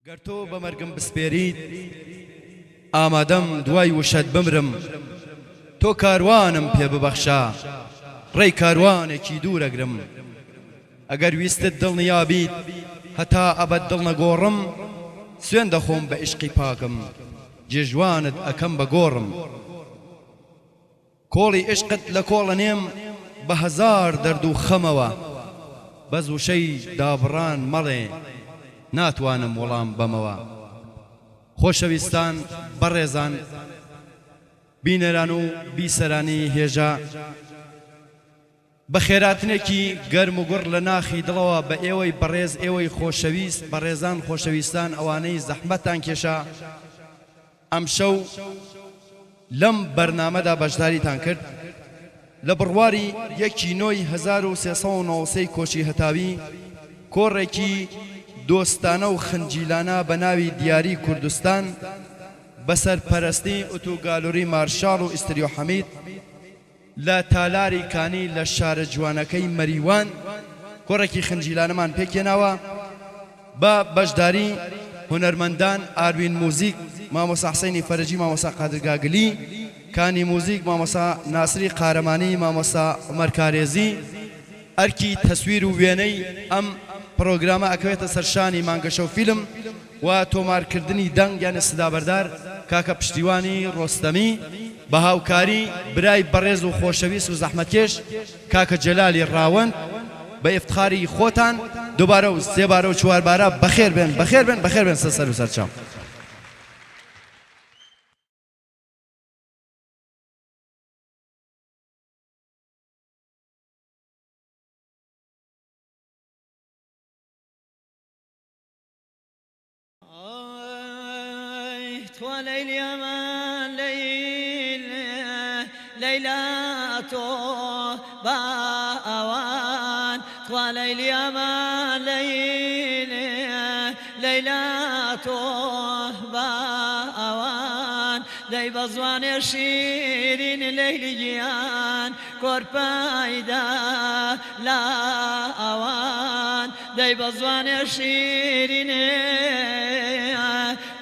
گەر تۆ بە مەرگم بسپێریت ئامادەم دوای وشەت بمرم تۆ کاروانم پێ ببەخشە ڕێی کاروانێکی دوور ئەگرم ئەگەر ویستت دڵنیا بیت هەتا ئەبەد دڵ نەگۆڕم سوێند دەخۆم بە ئیشقی پاکم جێژوانت ئەکەم بە گۆڕم. کۆڵی عیشقت لە کۆڵ ئەنێم بە هەزار دەرد و خەمەوە بەس وشەی دابڕان مەڵێ ناتوانم وەڵام بەمەوە خۆشەویستان بەڕێزان بینەران و بیسەرانی هێژا بەخێراتنێکی گەرم و گوڕ لە ناخی دڵەوە بە ئێوەی بەڕێز ئێوەی خۆشەویست بەڕێزان خۆشەویستان ئەوانەی زەحمەتتان کێشا ئەمشەو لەم بەرنامەدا بەشداریتان کرد لە بڕواری یەکی نۆی 1393 ی کۆچی هەتاوی کۆڕێکی دۆستانە و خنجیلانە بە ناوی دیاری کوردستان بە سەرپەرەستی ئوتو گالوری مارشاڵ و ئیستریۆ حەمید لە تالاری کانی لە شارە جوانەکەی مەریوان کۆڕێکی خنجیلانەمان پێکهێناوە بە بەشداری هونەرمەندان ئاروین موزیک، مامۆستا حسەینی فەرەجی، مامۆستا قادر گاگلی، کانی موزیک، مامۆستا ناسری قارەمانی، مامۆستا عومەر کارێزی. ئەرکی تەسویر و وێنەی ئەم پڕۆگرامە ئەکەوێتە سەر شانی مانگەشەو فیلم و تۆمارکردنی دەنگ یانی سدابەردار کاکە پشتیوانی ڕۆستەمی بە هاوکاری برای بەڕێز و خۆشەویست و زەحمەتکێش کاکە جەلالی ڕاوەند بە ئیفتخاری خۆتان دوبارە و سێبارە و چواربارە بەخێر بێن بەخێر بێن بەخێر بێن سەر و سەرچاو. تخوا لەیلی ئەمان لەیل لەیلا تۆ با ئەوان تخوا لەیلی ئەمان لەیل لەیلا تۆ با ئەوان دەی بە زوانێ شیرین لەیلی گیان کۆرپەیدا لا ئەوان دەی بە زوانێ شیرینێ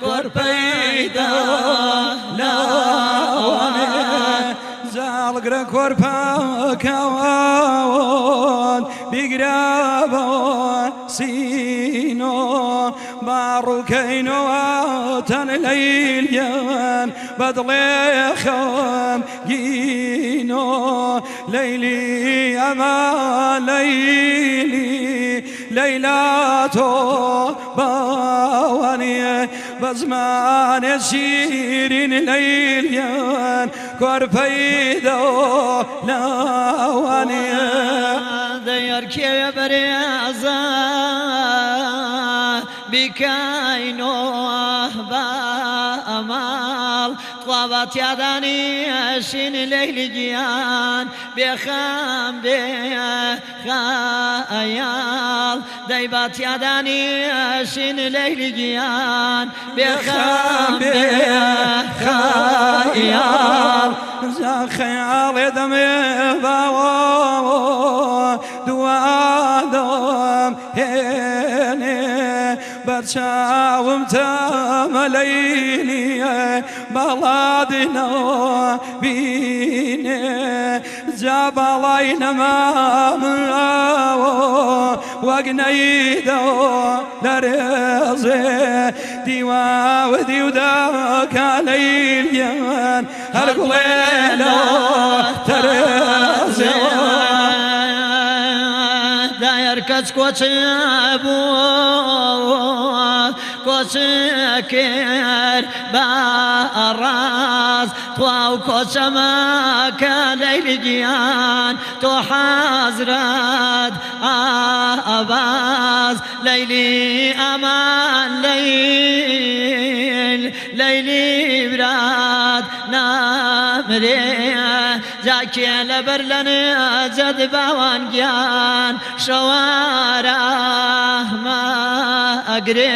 کۆرپەیدا لا ئەوانێ. زاڵگرە کۆرپەکەوان بیگرە بە سینۆ با ڕووکەینەوە تەن لەیلیان بە دڵێ خەم گینۆ لەیلی ئەمە لەیلی لەیلا تۆ باوانیە بە زمانێ شیرین لەیلیان کۆرپەی دەو لاوانیە. دەیار کێوێ بەرێزە بیکەینۆ بە ماڵ تخوا با تیادانیشین لەیلی گیان بێخەم بێ خەیاڵ دەی با تیادانیشین لەیلی گیان بێخەم بێ خەیاڵ. جا خەیاڵێ دەمێ باوە دوادەم هێنێ بەرچاوم تەمە لەیلیە باڵادنەوە بینێ جا باڵای نەمامەوە وەک نەیدەوە لەرێزێ دیواوە دیوداکە لەیلیان هەر گوڵێلەوە تەرێزێ. دایەر کەچ کۆچ بوو کۆچ کرد بە ڕاز تواو کۆچەمەکە لەیلی گیان تۆ حەزرەت ئاباز لەیلی ئەمان لەیل لەیلی برات نامرێ جاکێ لەبەر لە نەجەد باوان گیان شەوارە ئەگرێ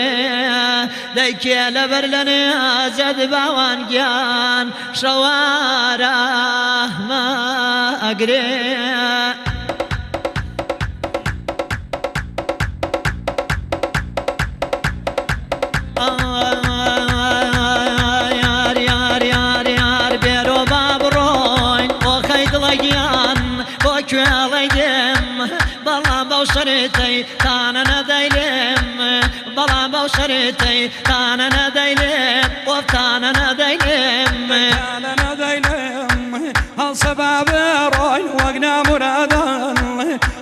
دەیکێ لەبەر لە نەجەد باوان گیان شەوارە ئەگرێ. یار یار یار یار بێرۆ با بڕۆین بۆ خەی دڵەگیان بۆ کوێڵەی دێم بەڵام بەو شەرتەی تانە نەدەی لێم بەڵام بەو شەرتەی تانە نەدەی لێم ئۆفتانە نەدەی لێم تانە نەدەی لێم هەڵسە با بڕۆین وەک نامورادان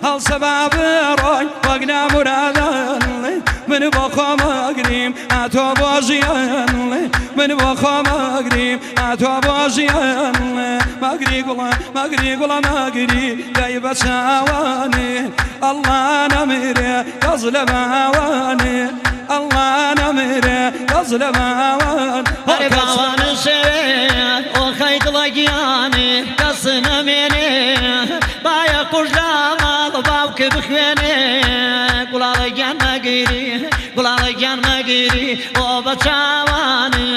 هەڵسە با بڕۆین وەک نامورادان من بۆ خۆم ئەگریم ئاتۆ بۆ ژیان من بۆ خۆم ئەگریم ئاتۆ بۆ ژیان مەگری گوڵە مەگری گوڵە مەگری دای بە چاوانێ ئەڵڵا نەمرێ کەس لە باوانێ ئەڵڵا نەمرێ کەس لە باوان هەر باوانە شەوێ ئۆخەی دڵە گیانێ کەس نەمێنێ بایە قوژ لە ماڵ باوک بخوێنێ گوڵاڵە گیان مەگیری گوڵاڵە گیان مەگیری ئۆ بە چاوانێ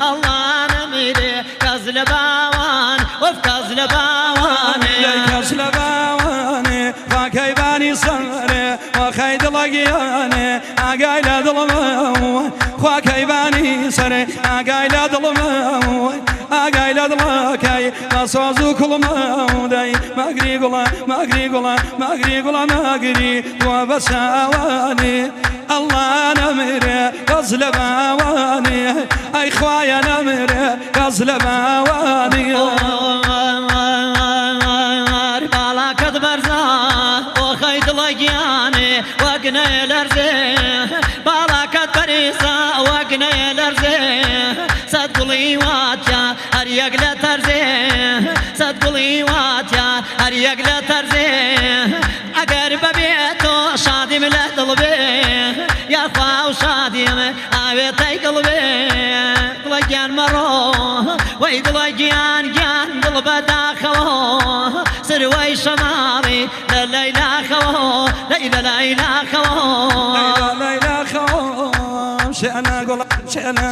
ئەڵڵا نەمرێ کەس لە باوان ئۆف کەس لە باوانێ کەس لە باوانێ خواکەیبانی سەرێ وەخەی دڵە گیانێ ئاگای لە دڵمەوە خواکەیبانی سەرێ ئاگای لە دڵمەوە ئاگای لە دڵەکەی بە سۆز و کوڵمەوە دەی مەگری گوڵە مەگری گوڵە مەگری گوڵە مەگری دووە بە چاوانێ ئەڵڵا نەمرێ کەس لە باوانێ ئەی خوایە نەمرێ کەس لە باوانێ باڵاکەت بەرزا ئۆخەی دڵە گیانێ وەک نەیە لەرزێ باڵاکەت بەریزا وەک نەیە لەرزێ سەد گوڵی واتیا هەر یەک لە تەرزێ سەد گوڵی واتیا هەر یەک لە تەرزێ ئەگەر بەبێت تۆ شادیم لە دڵ بێ یاخوا و شادیم ئاوێتەی دڵ بێ دڵە گیان مەڕۆ وەی دڵە گیان گیان دڵ بەداخەوە سروەی شەماڵی لە لەیلاخەوە لەی لە لەیلاخەوە لەیلا خەوم شێنە گوڵە شێنە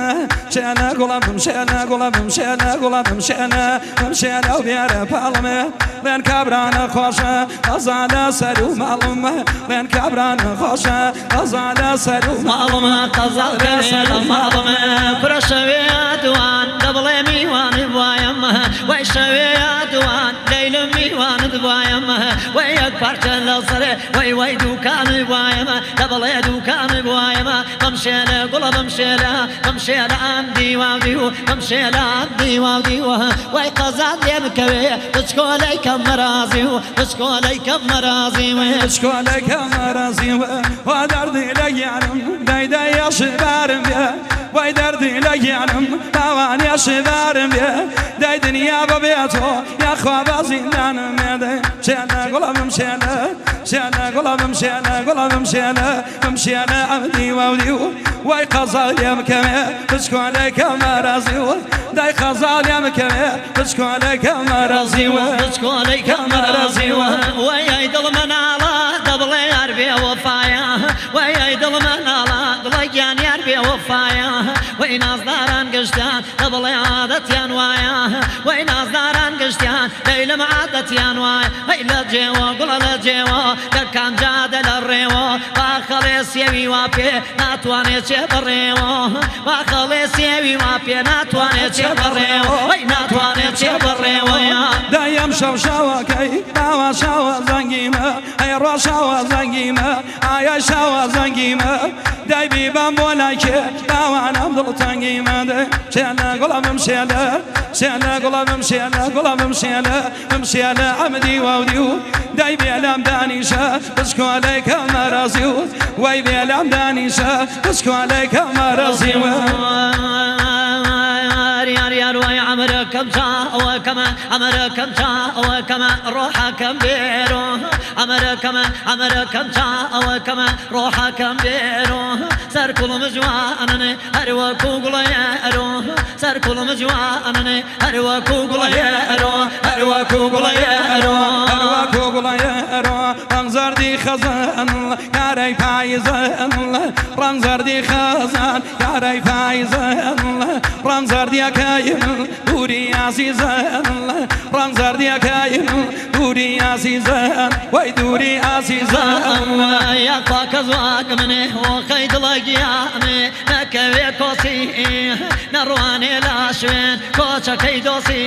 شێنە گوڵە بمشێنە گوڵە بمشێنە گوڵە بمشێنە بمشێنە و بێرە پاڵمێ ڵێن کابرانە خۆشە قەزا لە سەر و ماڵم ڵێن کابرانە خۆشە قەزا لە سەر و ماڵم قەزا لە ماڵم کوڕە شەوێ دوان دەبڵێ میوانت بوایم وەی شەوێ دوان لەیلم میوانت بوایم وەی یەک پارچە لە سەرێ وەی وەی دووکانت بوایم دەبڵێ دووکانت بوایم بەمشێنە گوڵە بەمشێنە بەمشێنە ئەم دیوا و دیو بەمشێنە ئەم دیوا و دیوە وەی قەزات لێ بکەوێ بچکۆلەی کەم مەرازی و بچکۆلەی کەم مەرازی و بچکۆلەی کەم مەرازی و وا دەردی لە گیانم دای دای یاشبارم بێ وای دەردی لە گیانم باوان یاشبارم بێ دای دنیا بەبێتۆ یاخوا بە زیندانم مێدە شێنە گوڵە بمشێنە شێنە گوڵە بمشێنە گوڵە بمشێنە بمشێنە ئەم دیوە و دیو وای قەزا لێ بکەوێ بچکۆلەی کەم مەرازی و دای قەزا لێ بکەوێ بچکۆلەی کەم مەرازی و بچکۆلەی کەم مەرازی و وەی ئەی دڵ مناڵە دەبڵێ یار بێ وەفایە وەی ئەی دڵ مناڵە دڵە گیان یار بێ وەفایە وەی نازداران گشتیان دەبڵێ عادەتیان وایە وەی نازداران گشتیان لەیلم عادەتیان وایە هەی لە جێوە گوڵە لە جێوە لە کام جادە لە ڕێوە با خەڵێ سێوی وا پێ ناتوانێ چێ بڕێوە با خەڵێ سێوی وا پێ ناتوانێ چێ بڕێوە وەی ناتوانێ چێ بڕێوە دایم شەو شەوەکەی باوە شەوە زەنگیمە ئەی ڕۆ شەوە زەنگیمە ئایا شەوە زەنگیمە دای بیبەم بۆ لای کێ باوانم دڵتەنگیمە دە شێنە گوڵە بمشێنە شێنە گوڵە بمشێنە گوڵە بمشێنە بمشێنە ئەم دیوە و دیو دای بێلام دانیشە بچکۆلەی کەم مەرازی و وای بێلام دانیشە بچکۆلەی کەم مەرازی و یار یار وای عەمرەکەم چاوەکەمە عەمرەکەم چاوەکەمە ڕۆحەکەم بێرۆ عەمرەکەمە عەمرەکەم چاوەکەمە ڕۆحەکەم بێرۆ سەر کوڵم جوانن هەر وەکوو گوڵەیەرۆ سەر کوڵم جوانن هەر وەکوو گوڵەیەرۆ هەر وەکوو گوڵەیەرۆ هەر وەکوو گوڵەیەرۆ ڕەنگ زەردی خەزان یارەی پایزان ڕەنگ زەردی خەزان یارەی پایزان ڕەنگ زەردیەکەی دووری ئازیزان ڕەنگ زەردیەکەی دووری ئازیزان وەی دووری ئازیزان یاخوا کەس واک منێ وەخەی دڵە گیانێ دەکەوێ کۆسی نەڕوانێ لا شوێن کۆچەکەی دۆسی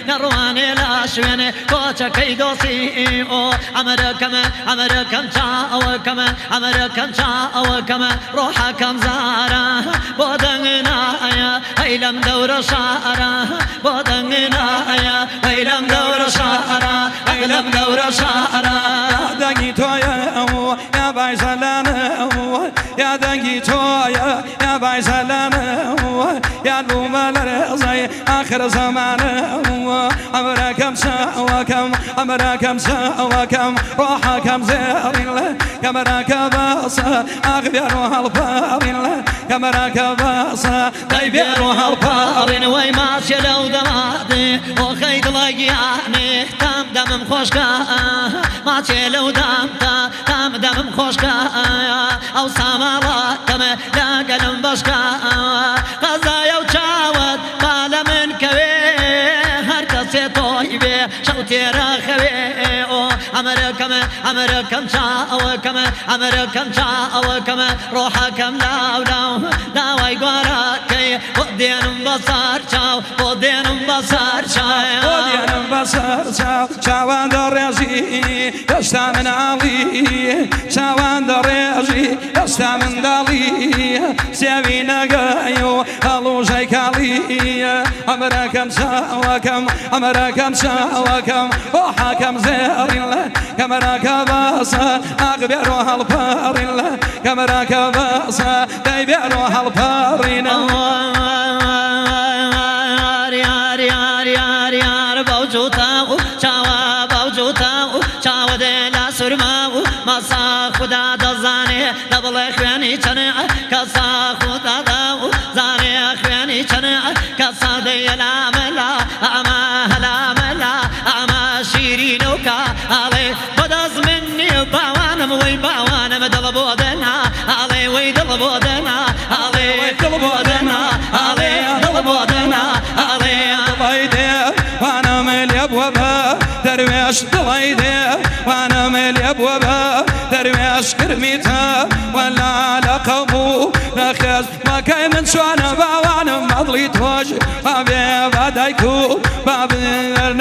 نەڕوانێ لا شوێن کۆچەکەی دۆسی ئۆ ئەمرەکەمە ئەمرەکەم چاوەکەمە ئەمرەکەم چاوەکەمە ڕۆحەکەم زارە بۆ دەنگ نایە هەی لەم دەورە شارە بۆ دەنگ نایە هەی لەم دەورە شارە هەی لەم دەورە شارە دەنگی تۆیە یا بایزەلانە یا دەنگی تۆیە یا بایزەلانە یا لومە لەرزەی ئاخر زەمانە ئەمرەکەم چاوەکەم ئەمرەکەم چاوەکەم ڕۆحەکەم زێڕین کەمەرەکە باسە ئاخ بێڕۆ هەڵپەڕین کەمەرەکە باسە دەی بێڕۆ هەڵپەڕین وەی ماچێ لەو دەمادێ ئۆخەی دڵە گیانێ تام دەمم خۆشکە ماچێ لەو دامتا تام دەمم خۆشکە ئەو ساماڵەکەمە لەگەلم بەشکە قەزایە و چاوت با لە من کەوێ هەر کەسێ تۆی بێ شەو تێرە خەوێ ئۆ ئەمرەکەمە ئەمرەکەم چاوەکەمە ئەمرەکەم چاوەکەمە ڕۆحەکەم لاو لاو داوای گوارەکەی بۆ دێنم بەسەر چاو بۆ دێنم بەسەر چاو بۆ دێنم بەسەر چاو چاوان دەڕێژی هێشتا مناڵی چاوان دەڕێژی هێشتا منداڵی سێوی نەگەی و هەڵوژەی کاڵی ئەمرەکەم چاوەکەم ئەمرەکەم چاوەکەم ڕۆحەکەم زێڕین کەمەرەکە باسە ئاخ بێڕۆ هەڵپەڕین کەمەرەکە باسە دەی بێڕۆ هەڵپەڕین یار یار یار یار بەو جووتە و چاوە بەو جووتە و چاوە دێ لە سورما و مەسا خودا دەزانێ دەبڵێ خوێنی چەنێ کەسا خودا دە و زانێ خوێنی چەنێ کەسا دەیە لامەلا ئەمە هەلامەلا ئەمە شیرینەوکە ئاڵێ بەدەست من نییە باوانم وەی باوانم دڵ بۆ دەنا ئاڵێ وەی دڵ بۆ دەنا ئاڵێ دڵ بۆ دەنا ئاڵێ دڵ بۆ دەنا ئاڵێ دڵی دێ وانم لێ بووە بە دەروێش دڵی دێ وانم لێ بووە بە دەروێش کرمیتە وەلا لە قەبوو نەخێز مەکەی من چۆنە باوانم مەدڵی تۆش ئەبێ بە دایک و بابێ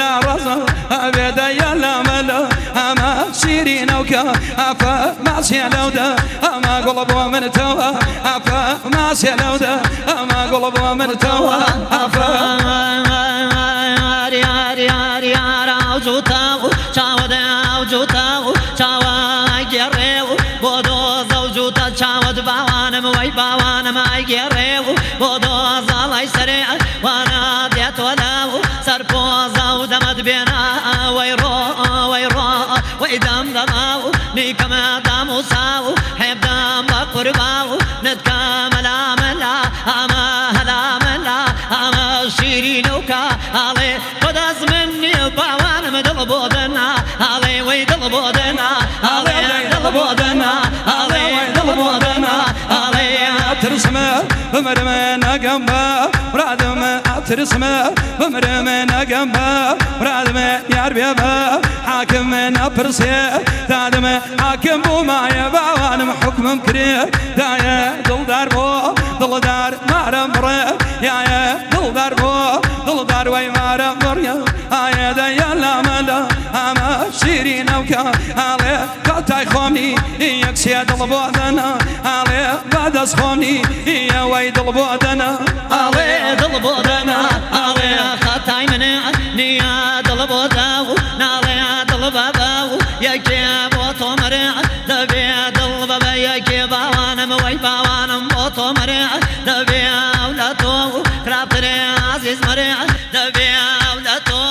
ناڕەزە ئەبێ دەیە لامەلە ئەمە شیرینەوکە ئەفە ماسیە لەودە ئەمە گوڵ بۆ من تەوە ئەفە ماسیە لەودە ئەمە گوڵ بۆ من تەوە ئەفە یار یار یار یار ئەو جووتە و چاوە دێ ئەو جووتە و چاوە گێڕێ و بۆ دۆزە و جووتە چاوت باوانم وەی باوانم ئەیگێڕێ و بۆ دۆزەڵای سەرێ وانە دێتۆ لەو سەر پۆزە و دەمەت بێنە وەی ڕۆ وەی ڕۆ وەی دەم دەما و نیکەمە دام و ساو حێبدەم بە قوربا و نتکەمە لامەلا ئەمە هەلامەلا ئەمە شیرینەوکە ئاڵێ بەدەست من نییە باوانم دڵ بۆ دەنا ئاڵێ وەی دڵ بۆ دەنا ئاڵێ دڵ بۆ دەنا ئاڵێ دڵ بۆ دەنا ئاڵێ ئەترسمە بمرمە نەگەم بە مرادمە ئەترسمە بمرمە نەگەم بە مرادمە یار بێ بە حاکم نەپرسێ دادمە حاکم بوومایە باوانم حکمم کرێ دایە دڵدار بۆ دڵدار مارم بڕێ یایە دڵدار بۆ دڵدار وەی مارم بڕیە ئایا دەیە لامەلە ئەمە شیرینەوکە ئاڵێ کاتای خۆمی یەکسێ دڵ بۆ دەنا ئاڵێ بەدەست خۆمی ئەوەی دڵ بۆ دەنا ئاڵێ دڵ بۆ دەنا ئاڵێ خەتای منێ نییە دڵ بۆ دا و ناڵێ دڵ بەبە و یەکێ بۆ تۆ مەرێ دەبێ دڵ بەبە یەکێ باوانم وەی باوانم بۆ تۆ مەرێ دەبێ ئەو لە تۆ خراپترێ ئازیز مەرێ دەبێ ئەو لە تۆ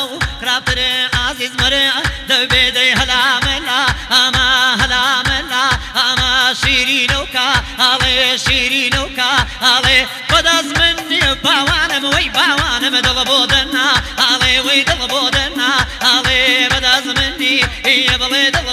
خراپترێ ئازیز مەرێ دەبێ دەی هەلامەلا ئەمە هەلامەلا ئەمە شیرینەوکە ئاڵێ شیرینەوکە ئاڵێ بەدەست من نییە باوانم وەی باوانم دڵ بۆ دەنا ئاڵێ وەی دڵ بۆ دەنا ئاڵێ بەدەست من نییە بڵێ دڵ